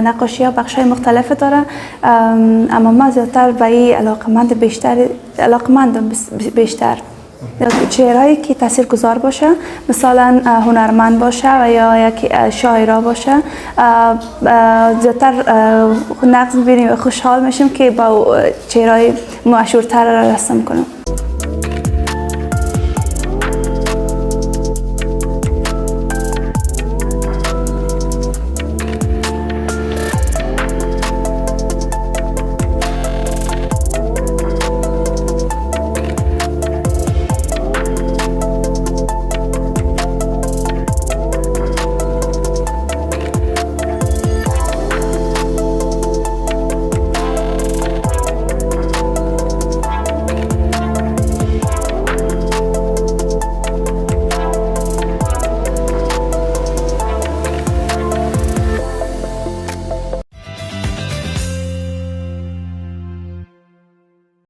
نقاشی ها بخش های مختلف داره، اما ما زیادتر به این علاقمند بیشتر علاقمندم. بیشتر چهرهایی که تاثیرگذار باشه، مثلا هنرمند باشه و یا یک شاعرا باشه، زیادتر نغز میبینیم و خوشحال میشیم که با چهرهای مشهورتر را رسم کنم.